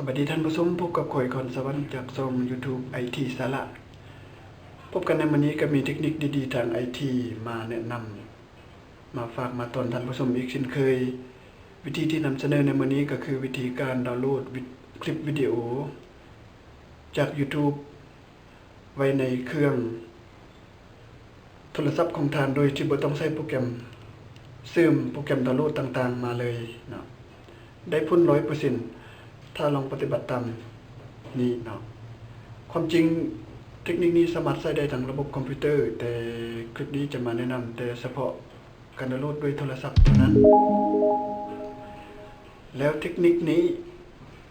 ສະບາຍດີທ່ານຜູ້ຊົມ, ພົບກັບຂ້ອຍ ຄອນສະຫວັນ ຈາກຊ່ອງຢູທູບ ໄອທີສາລະ. ພົບກັນໃນມື້ນີ້ກໍມີເຕັກນິກດີໆທາງໄອທີມາແນະນຳ ມາຝາກມາຕ້ອນທ່ານຜູ້ຊົມອີກເຊັ່ນເຄີຍ. ວິທີທີ່ນຳສະເໜີໃນມື້ນີ້ກໍຄືວິທີການດາວໂຫຼດວິ ຄລິບວິດີໂອຈາກຢູທູບ ໄວ້ໃນເຄື່ອງໂທລະສັບຂອງທ່ານ ໂດຍທີ່ບໍ່ຕ້ອງໃຊ້ໂປຣແກຣມເສີມ, ໂປຣແກຣມດາວໂຫຼດຕ່າງໆມາເລີຍເນາະ, ໄດ້ຜົນຮ້ອຍເປີເຊັນ ຖ້າລອງປະຕິບັດຕາມນີ້ເນາະ. ຄວາມຈິງເຕັກນິກນີ້ສາມາດໃຊ້ໄດ້ທັງລະບົບຄອມພິວເຕີ, ແຕ່ຄລິບນີ້ຈະມາແນະນຳແຕ່ສະເພາະການດາວໂຫຼດດ້ວຍໂທລະສັບເທົ່ານັ້ນ. ແລ້ວເຕັກນິກນີ້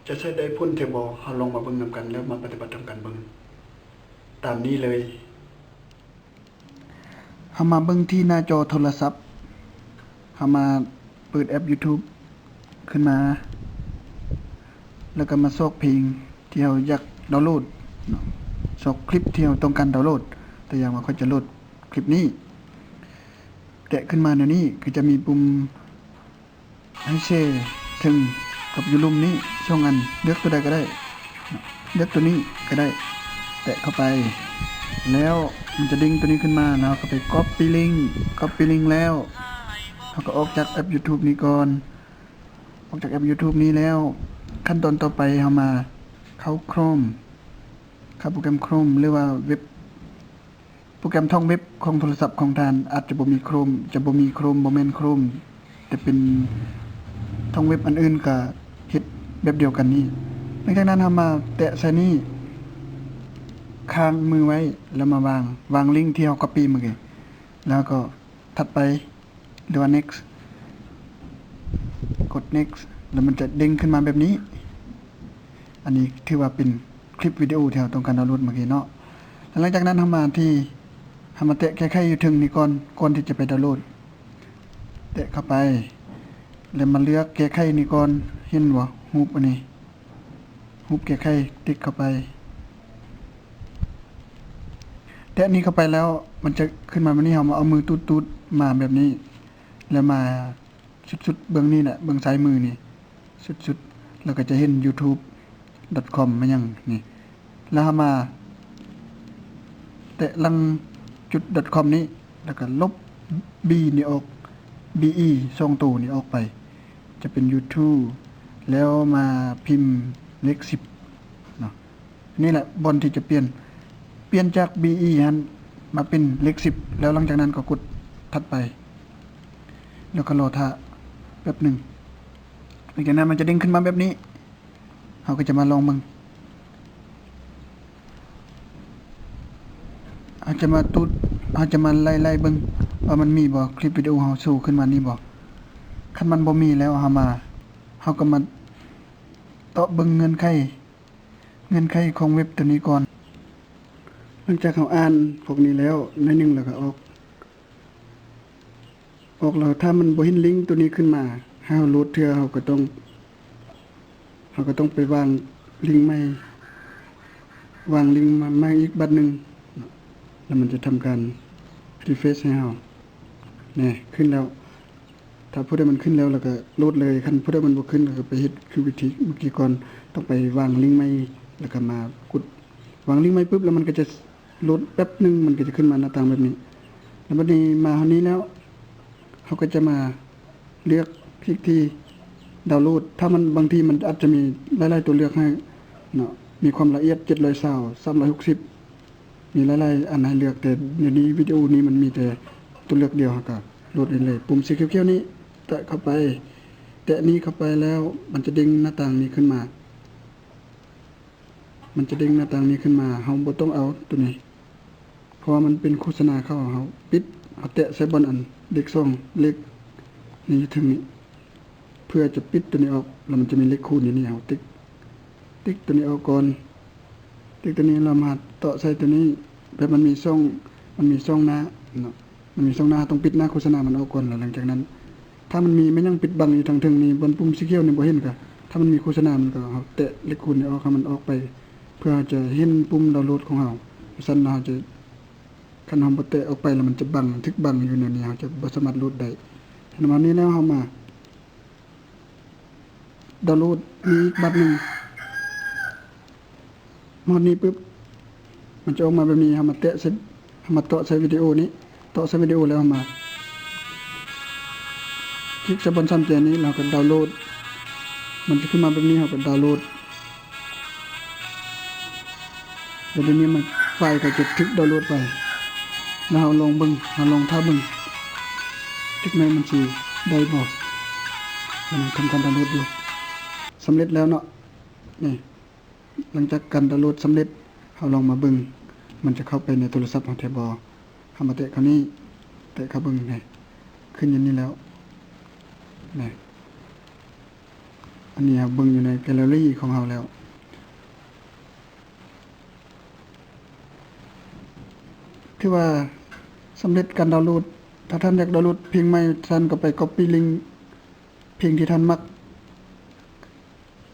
ຈະໃຊ້ໄດ້ຜົນແທ້ບໍ່? ເຮົາລອງມາເບິ່ງນຳກັນ ແລ້ວມາປະຕິບັດນຳກັນເບິ່ງ. ຕາມນີ້ເລີຍ. ເຮົາມາເບິ່ງທີ່ໜ້າຈໍໂທລະສັບ. ເຮົາມາເປີດແອັບຢູທູບຂຶ້ນມາ ແລ້ວກໍມາຊອກເພງທີ່ເຮົາຢາກດາວໂຫຼດເນາະ, ຊອກຄລິບທີ່ເຮົາຕ້ອງການດາວໂຫຼດ. ຕົວຢ່າງວ່າຂ້ອຍຈະໂຫຼດຄລິບນີ້. ແຕະຂຶ້ນມາແນວນີ້ ຄືຈະມີປຸ່ມ ໃຫ້ແຊເຖິງກັບຢູ່ລຸ່ມນີ້ສອງອັນ, ເລືອກຕົວໃດກໍໄດ້, ເລືອກຕົວນີ້ກໍໄດ້. ແຕະເຂົ້າໄປແລ້ວ ມັນຈະເດ້ງຕົວນີ້ຂຶ້ນມາ, ແລ້ວເຮົາກໍໄປກັອບປີ້ລິ້ງ, ກັອບປີ້ລິ້ງແລ້ວ ເຮົາກໍອອກຈາກແອັບຢູທູບນີ້ກ່ອນ. ອອກຈາກແອັບຢູທູບນີ້ແລ້ວ ຂັ້ນຕອນຕໍ່ໄປເຮົາມາເຂົ້າໂຄຣມ, ເຂົ້າໂປຣແກຣມໂຄຣມ ຫຼືວ່າເວັບ ໂປຣແກຣມທ່ອງເວັບຂອງໂທລະສັບຂອງທ່ານອາດຈະບໍ່ມີໂຄຣມ, ຈະບໍ່ມີໂຄຣມ, ບໍ່ແມ່ນໂຄຣມ, ແຕ່ເປັນທ່ອງເວັບອັນອື່ນກໍເຮັດແບບດຽວກັນນີ້. ຫຼັງຈາກນັ້ນເຮົາມາແຕະໃສ່ນີ້, ຄ້າງມືໄວ້ ແລ້ວມາວາງ, ວາງລິ້ງທີ່ເຮົາກັອບປີ້ເມື່ອກີ້, ແລ້ວກໍຖັດໄປ ຫຼືວ່າເນັກ, ກົດເນັກ ແລ້ວມັນຈະເດ້ງຂຶ້ນມາແບບນີ້. ອັນນີ້ຖືວ່າເປັນຄລິບວິດີໂອທີ່ເຮົາຕ້ອງການດາວໂຫຼດເມື່ອກີ້ເນາະ. ແລ້ວຫຼັງຈາກນັ້ນເຮົາມາທີ່ ເຮົາມາແຕະແກ້ໄຂຢູ່ເທິງນີ້ກ່ອນ, ກ່ອນທີ່ຈະໄປດາວໂຫຼດ. ແຕະເຂົ້າໄປ ແລ້ວມາເລືອກແກ້ໄຂນີ້ກ່ອນ. ເຫັນບໍ່? ຮູບອັນນີ້, ຮູບແກ້ໄຂ, ຕິກເຂົ້າໄປ. ແຕະນີ້ເຂົ້າໄປແລ້ວ ມັນຈະຂຶ້ນມາແບບນີ້, ເຮົາມາເອົາມືຕູດໆມາແບບນີ້ ແລ້ວມາສຸດໆເບື້ອງນີ້ແຫຼະ, ເບື້ອງຊ້າຍມືນີ້ ສຸດໆ ແລ້ວກໍຈະເຫັນຢູທູບດອດຄອມ ມາຫຍັງນີ້. ແລ້ວເຮົາມາແຕະຫຼັງຈຸດດອດຄອມນີ້ ແລ້ວກໍລົບບີນີ້ອອກ, ບີອີສອງໂຕນີ້ອອກໄປ, ຈະເປັນຢູທູບ ແລ້ວມາພິມເລກສິບເນາະ. ນີ້ແຫຼະບ່ອນທີ່ຈະປ່ຽນ, ປ່ຽນຈາກບີອີຫັ້ນມາເປັນເລກສິບ ແລ້ວຫຼັງຈາກນັ້ນກໍກົດຖັດໄປ ແລ້ວກໍລໍຖ້າແປັບໜຶ່ງ. ຫຼັງຈາກນັ້ນມັນຈະເດ້ງຂຶ້ນມາແບບນີ້, ເຮົາກໍຈະມາລອງເບິ່ງ, ເຮົາຈະມາຕູດ, ເຮົາຈະມາໄລ່ໆເບິ່ງວ່າມັນມີບໍ່, ຄລິບວິດີໂອເຮົາໂຊຂຶ້ນມານີ້ບໍ່. ຄັນມັນບໍ່ມີແລ້ວ ເຮົາມາ, ເຮົາກໍມາເຕາະເບິ່ງເງື່ອນໄຂ, ເງື່ອນໄຂຂອງເວັບຕົວນີ້ກ່ອນ. ຫຼັງຈາກເຮົາອ່ານພວກນີ້ແລ້ວໜ້ອຍໜຶ່ງ ແລ້ວກໍອອກ, ອອກແລ້ວ ຖ້າມັນບໍ່ເຫັນລິ້ງຕົວນີ້ຂຶ້ນມາໃຫ້ເຮົາໂຫຼດເທື່ອ, ເຮົາກໍຕ້ອງ, ເຮົາກໍຕ້ອງໄປວາງລິ້ງໃໝ່, ວາງລິ້ງໃໝ່ອີກບາດໜຶ່ງ ແລ້ວມັນຈະທຳການຣີເຟຣຊໃຫ້ເຮົາ. ແນ່, ຂຶ້ນແລ້ວ. ຖ້າຜູ້ໃດມັນຂຶ້ນແລ້ວ ແລ້ວກໍໂຫຼດເລີຍ, ຄັນຜູ້ໃດມັນບໍ່ຂຶ້ນ ແລ້ວກໍໄປເຮັດຄືວິທີເມື່ອກີ້ກ່ອນ, ຕ້ອງໄປວາງລິ້ງໃໝ່ ແລ້ວກໍມາກົດວາງລິ້ງໃໝ່ປຶບ ແລ້ວມັນກໍຈະໂຫຼດແປັບໜຶ່ງ ມັນກໍຈະຂຶ້ນມາໜ້າຕ່າງແບບນີ້. ແລ້ວບັດນີ້ມາຮອດນີ້ແລ້ວ ເຮົາກໍຈະມາເລືອກຄລິກທີ່ດາວໂຫຼດ, ຖ້າມັນ, ບາງທີມັນອາດຈະມີຫຼາຍໆຕົວເລືອກໃຫ້ເນາະ, ມີຄວາມລະອຽດເຈັດຮ້ອຍຊາວ ສາມຮ້ອຍຫົກສິບ ມີຫຼາຍໆອັນໃຫ້ເລືອກ, ແຕ່ດຽວນີ້ວິດີໂອນີ້ມັນມີແຕ່ຕົວເລືອກດຽວ, ເຮົາກໍໂຫຼດໄດ້ເລີຍ. ປຸ່ມສີຂຽວໆນີ້ແຕະເຂົ້າໄປ, ແຕະນີ້ເຂົ້າໄປແລ້ວ ມັນຈະເດ້ງໜ້າຕ່າງນີ້ຂຶ້ນມາ, ມັນຈະເດ້ງໜ້າຕ່າງນີ້ຂຶ້ນມາ. ເຮົາບໍ່ຕ້ອງເອົາຕົວນີ້ ເພາະວ່າມັນເປັນໂຄສະນາເຂົາ, ເຮົາປິດ, ເຮົາແຕະໃສ່ບ່ອນອັນເລກສອງ ເລກນີ້ຢູ່ເທິງນີ້ ເພື່ອຈະປິດຕົວນີ້ອອກ, ແລ້ວມັນຈະມີເລກຄູນຢູ່ນີ້, ເຮົາຕິກ, ຕິກຕົວນີ້ອອກກ່ອນ, ຕິກຕົວນີ້ແລ້ວມາເຕາະໃສ່ຕົວນີ້, ແບບມັນມີຊ່ອງ, ມັນມີຊ່ອງໜ້າເນາະ, ມັນມີຊ່ອງໜ້າ, ເຮົາຕ້ອງປິດໜ້າໂຄສະນາມັນອອກກ່ອນ, ແລ້ວຫຼັງຈາກນັ້ນ ຖ້າມັນມີແມ່ນຫຍັງປິດບັງຢູ່ທາງເທິງນີ້, ບ່ອນປຸ່ມສີຂຽວນີ້ບໍ່ເຫັນກະ, ຖ້າມັນມີໂຄສະນາມັນກະ, ເຮົາແຕະເລກຄູນນີ້ອອກ, ໃຫ້ມັນອອກໄປ, ເພື່ອເຮົາຈະເຫັນປຸ່ມດາວໂຫຼດຂອງເຮົາ, ຊັ້ນເຮົາຈະ, ຄັນເຮົາບໍ່ແຕະອອກໄປແລ້ວ ມັນຈະບັງ, ຖືກບັງຢູ່ແນວນີ້, ເຮົາຈະບໍ່ສາມາດໂຫຼດໄດ້. ເຫັນປະມານນີ້ແລ້ວ ເຮົາມາ ດາວໂຫຼດນີ້ອີກບາດໜຶ່ງ, ຮອດນີ້ປຶບ ມັນຈະອອກມາແບບນີ້. ເຮົາມາແຕະໃສ່ ເຮົາມາເຕາະໃສ່ວິດີໂອນີ້ ເຕາະໃສ່ວິດີໂອແລ້ວ ເຮົາມາຄລິກໃສ່ບ່ອນສາມແຈນີ້ ແລ້ວກໍດາວໂຫຼດ. ມັນຈະຂຶ້ນມາແບບນີ້ ເຮົາກໍດາວໂຫຼດ. ແລ້ວດຽວນີ້ມັນ ໄຟລ໌ກໍຈະຖືກດາວໂຫຼດໄປ. ແລ້ວເຮົາລອງເບິ່ງ ເຮົາລອງຖ້າເບິ່ງ ຈັກໜ່ອຍມັນຊິໄດ້ບໍ່. ກຳລັງທຳການດາວໂຫຼດຢູ່. ສຳເລັດແລ້ວເນາະ ນີ້. ຫຼັງຈາກການດາວໂຫຼດສຳເລັດ ເຮົາລອງມາເບິ່ງ ມັນຈະເຂົ້າໄປໃນໂທລະສັບເຮົາແທ້ບໍ່. ເຮົາມາແຕະເຂົ້ານີ້ ແຕະເຂົ້າເບິ່ງ ນີ້ ຂຶ້ນຢູ່ນີ້ແລ້ວ ນີ້. ອັນນີ້ເຮົາເບິ່ງຢູ່ໃນແກລເລີຣີຂອງເຮົາແລ້ວ ຖືວ່າສຳເລັດການດາວໂຫຼດ. ຖ້າທ່ານຢາກດາວໂຫຼດເພງໃໝ່ ທ່ານກໍໄປກັອບປີ້ລິ້ງເພງທີ່ທ່ານມັກ.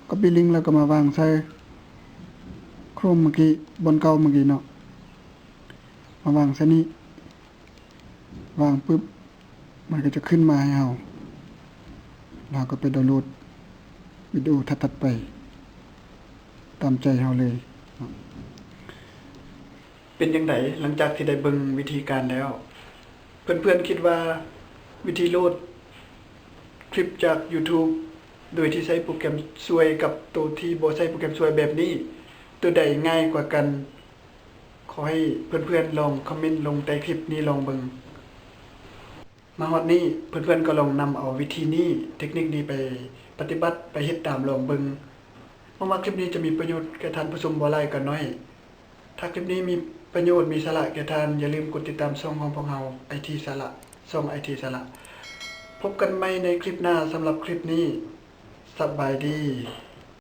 ກັອບປີ້ລິ້ງແລ້ວກໍມາວາງໃສ່ໂຄຣມເມື່ອກີ້ ບ່ອນເກົ່າເມື່ອກີ້ເນາະ ມາວາງໃສ່ນີ້. ວາງປຶບ ມັນກໍຈະຂຶ້ນມາໃຫ້ເຮົາ ແລ້ວກໍໄປດາວໂຫຼດວິດີໂອຖັດໆໄປ ຕາມໃຈເຮົາເລີຍເນາະ. ເປັນຈັ່ງໃດ ຫຼັງຈາກທີ່ໄດ້ເບິ່ງວິທີການແລ້ວ ເພື່ອນໆຄິດວ່າວິທີໂຫຼດຄລິບຈາກຢູທູບໂດຍທີ່ໃຊ້ໂປຣແກຣມຊ່ວຍກັບໂຕທີ່ບໍ່ໃຊ້ໂປຣແກຣມຊ່ວຍແບບນີ້ ໂຕໃດງ່າຍກວ່າກັນ? ຂໍໃຫ້ເພື່ອນໆລອງຄອມເມັນລົງໃຕ້ຄລິບນີ້ລອງເບິ່ງ. ມາຮອດນີ້ ເພື່ອນໆກໍລອງນຳເອົາວິທີນີ້ ເທັກນິກນີ້ໄປປະຕິບັດ ໄປເຮັດຕາມລອງເບິ່ງ. ຫວັງວ່າຄລິບນີ້ຈະມີປະໂຫຍດແກ່ທ່ານຜູ້ຊົມບໍ່ຫຼາຍກໍໜ້ອຍ. ຖ້າຄລິບນີ້ມີປະໂຫຍດ ມີສາລະແກ່ທ່ານ, ຢ່າລືມກົດຕິດຕາມຊ່ອງຂອງພວກເຮົາ ໄອທີສາລະ ຊ່ອງໄອທີສາລະ. ພົບກັນໃໝ່ໃນຄລິບໜ້າ. ສຳລັບຄລິບນີ້ ສະບາຍດີ.